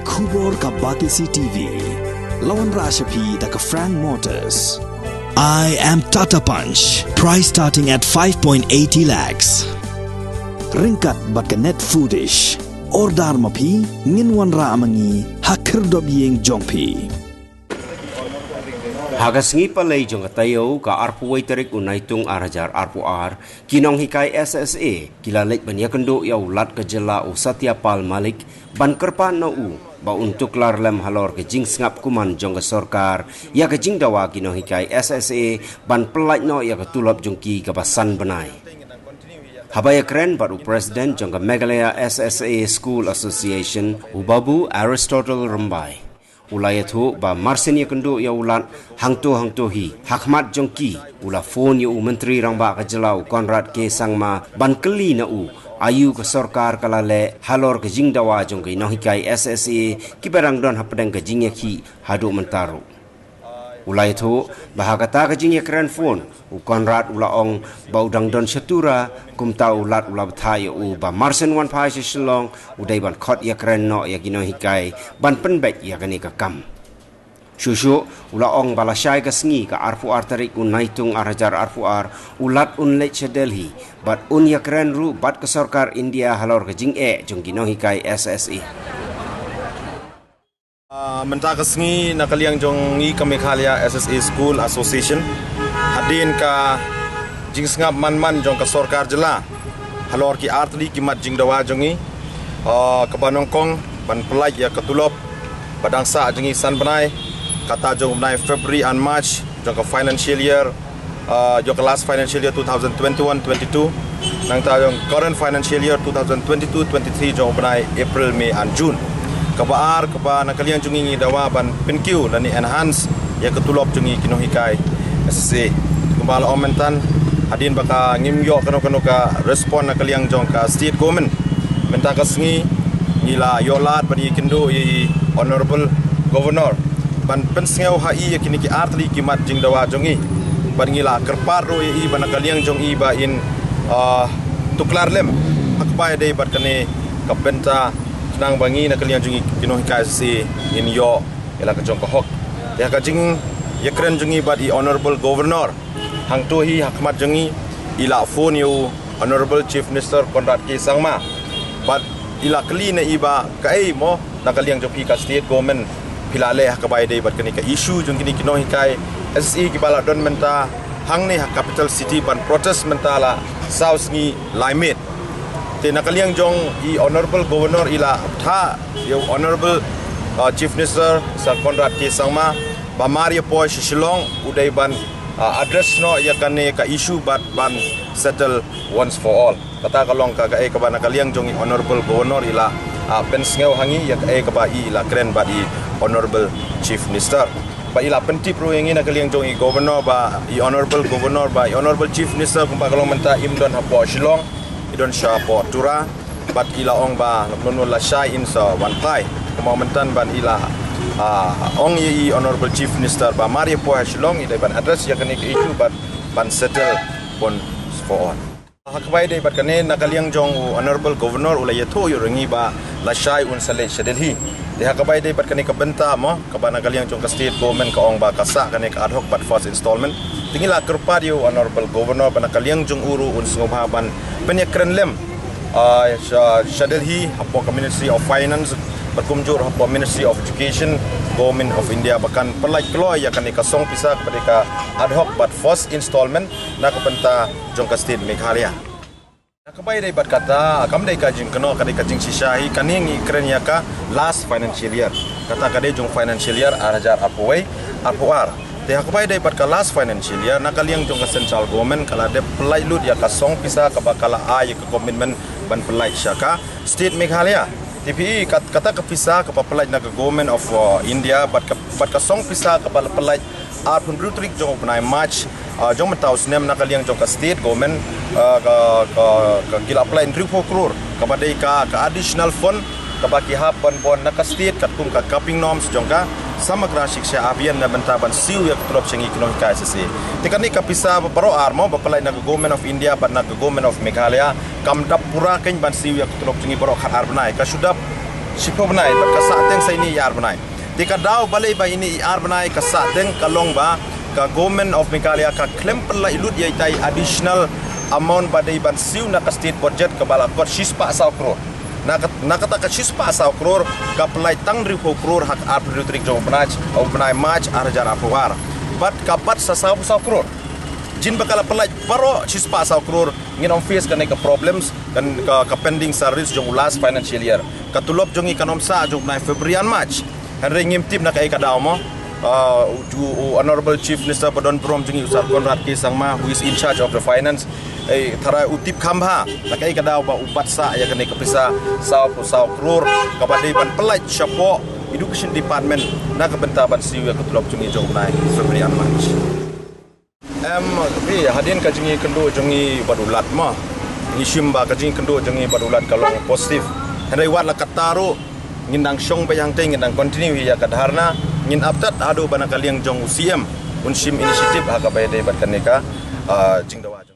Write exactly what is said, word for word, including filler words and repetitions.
Khubor ka Batesi T V. La wanrah sha phi da ka Frank Motors. I am Tata Punch. Price starting at five point eighty lakhs. Ryngkat bad ka Net Foodish. Order ma phi, ngin wanrah ma ngi ha khyrdop ïing jong phi. Ha ka sngi Palei jong ka taïew, ka arphew wei tarik u Naitung ar hajar arphew ar, ki nonghikai S S A ki la leit ban ïakynduh ïa u Lat ka jylla u Satya Pal Malik ban kyrpad na u ba un tuklar lem halor ka jingsngap kumne jong ka sorkar ïa ka jingdawa ki nonghikai S S A ban pyllait noh ïa ka tulop jong ki kaba san bnai. Haba ïakren bad u President jong ka Meghalaya S S A School Association, u Babu Aristotle Rymbai, u la ïathuh ba marsien ïakynduh ïa u Lat hangto hangto hi, ha khmat jong ki u la phone ïa u Myntri Rangbah ka jylla u Conrad K Sangma ban kylli na u aïu ka sorkar ka la leh halor ka jingdawa jong ki nonghikai S S A kiba dang don hapdeng ka jingïakhih haduh mynta ruh. U la ïathuh ba ha kata ka jingïakren phone, u Conrad u la ong ba u dang don sha Tura, kumta u Lat u la bthah ïa u ba marsien wan phai sha Shillong, u dei ban khot ïakren noh ïa ki nonghikai ban pynbeit ïa kane ka kam. Shuh shuh u la ong ba lashai ka sngi, ka arphew ar tarik u Naitung ar hajar arphew ar, u Lat un leit sha Delhi bad un ïakren ruh bad ka sorkar India halor ka jingeh jong ki nonghikai S S A. Ah, mynta ka sngi na ka liang jong ngi ka Meghalaya S S A School Association, hadien ka jingsngap man man jong ka sorkar jylla halor ki artylli ki mat jingdawa jong ngi, ah, kaba nyngkong ban pyllait ïa ka tulop ba dang sah jong ngi san bnai, kata jong u bnai February and March jong ka financial year, ah, jong ka last financial year two thousand twenty-one twenty-two, nangta jong current financial year two thousand twenty-two twenty-three jong u bnai April, May and June. Kaba ar, kaba na ka liang jong ngi ngi dawa ban pynkiew lane enhance ïa ka tulop jong ngi ki nonghikai S S A. Kumba la ong mynta, hadien ba ka ngim ïoh kano kano ka respond na ka liang jong ka state government, mynta ka sngi ngi la ïoh lad ban ïakynduh ïa i Honorable Governor ban pynsngew ha i ïa kine ki artylli ki mat jingdawa jong i. Bad ngi la kyrpad ruh ïa i ba na ka liang jong i ba in, ah, tuklar lem ha kaba ïadei bad kane ka bynta, khnang ba ngi na ka liang jong ngi ki nonghikai S S A ngin ïoh ïa la ka jong ka hok. Te ha ka jingïakren jong i bad i Honorable Governor hangto hi ha khmat jong ngi, i la phone ïa u Honorable Chief Minister Conrad K Sangma bad i la kylli na i ba kaei mo na ka liang jong phi ka state government phi la leh ha kaba ïadei bad kane ka issue jong kine ki nonghikai S S A kiba la don mynta hangne ha capital city ban protest mynta la saw sngi lai miet. Te na ka liang jong i Honorable Governor i la bthah ïa u Honorable, uh, Chief Minister Sir Conrad K Sangma ba mar ïa poi sha Shillong u dei ban, uh, address noh ïa kane ka issue bad ban settle once for all. Kata ka long ka kaei kaba na ka liang jong i Honorable Governor i la, ah, pynsngew ha ngi ïa kaei kaba i la kren bad i Honorable Chief Minister. Ba i la pyntip ruh ïa ngi na ka liang jong i Governor ba i Honorable Governor ba i Honorable Chief Minister kumba ka long mynta im don hapoh Shillong, i don sha hapoh Tura. Bad i la ong ba la mlien lashai in sa wan phai. Kumba mynta ban i la, ah, ong ïa i Honorable Chief Minister ba mar ïa poi ha Shillong i dei ban address ïa kane ka issue bad ban settle once for all. Ha kaba ïadei bad kane na ka liang jong u Honorable Governor u la ïathuh ïa u ring i ba lashai un sa leit sha Delhi. Te ha kaba ïadei bad kane ka bynta mo kaba na ka liang jong ka state government ka ong ba ka sah kane ka ad hoc bad first installment. Te ngi la kyrpad ïa u Honorable Governor ba na ka liang jong u ruh un sngewbha ban pynïakren lem, ah, sha, sha Delhi hapoh ka Ministry of Finance bad kumjuh hapoh Ministry of Education, Government of India ba kan pyllait kloi ïa kane ka song pisa kaba dei ka ad hoc bad first installment na ka bynta jong ka state Meghalaya. Na kaba ïadei bad kata kam dei ka jingkynnoh, ka dei ka jingshisha hi, kane ngi kren ïa ka last financial year. Kata ka dei jong financial year ar hajar arphew wei arphew ar. Te ha kaba ïadei bad ka last financial year na ka liang jong ka central government ka la dep pyllait lut ïa ka song pisa kaba ka la ai ïa ka commitment ban pyllait sha ka state Meghalaya. Te phi i kat-, kata ka pisa kaba pyllait na ka Government of, uh, India bad ka, bad ka song pisa kaba la pyllait arphew hynriew tarik jong u bnai March, ah, jong mynta u snem na ka liang jong ka state government, ah, ka, ka, ka ki la pyllait hynriewphew klur kaba dei ka, ka additional fund kaba ki hap ban bun na ka state katkum ka capping norms jong ka Samagra Shiksha Abhiyan na bynta ban siew ïa ka tulop jong ngi ki nonghikai S S A. Te kane ka pisa ba baroh ar mo ba pyllait na ka Government of India bad na ka Government of Meghalaya kam dap pura kein ban siew ïa ka tulop jong ngi baroh khatar bnai, ka shu dap Shiphew bnai bad ka sahteng sa ine i ar bnai. Te ka daw balei ba ine i ar bnai ka sahteng ka long ba ka Government of Meghalaya ka khlem pynlait lut ïa itai additional amount ba dei ban siew na ka state budget kaba la kot shispah saw klur. Na ka, na kata ka shispah saw klur ka pynlait tang hynriewphew klur ha ka arphew hynriew tarik jong u bnai, u bnai March ar hajar arphew ar. Bad ka bat sa saw saw klur. Jin ba ka la pynlait baroh shispah saw klur, ngin ym face kane ka problems, kan ka, ka pending salaries jong u last financial year. Ka tulop jong ngi kan ym sah jong u bnai February and March. Hynrei ngim tip na kaei ka daw mo. Uh, u, u Honorable Chief Minister ba don burom jong ngi u Sir Conrad K Sangma, who is in charge of the finance, eh, tharai u tip kham bha na kaei ka daw ba u bat sah ïa kane ka pisa saw phew saw klur kaba dei ban pynlait shapoh Education Department na ka bynta ban siew ïa ka tulop jong ngi jong u bnai February and March. Em, phi, hadien ka jingïakynduh jong ngi bad u Lat mo. Ngi shim ba ka jingïakynduh jong ngi bad u Lat ka long positive. Hynrei wat la katta ruh ngin dang shong beit hangtei, ngin dang continue ïa ka dharna, ngin ap tad haduh ba na ka liang jong u C M un shim initiative ha kaba ïadei bad kane ka, ah, jingdawa.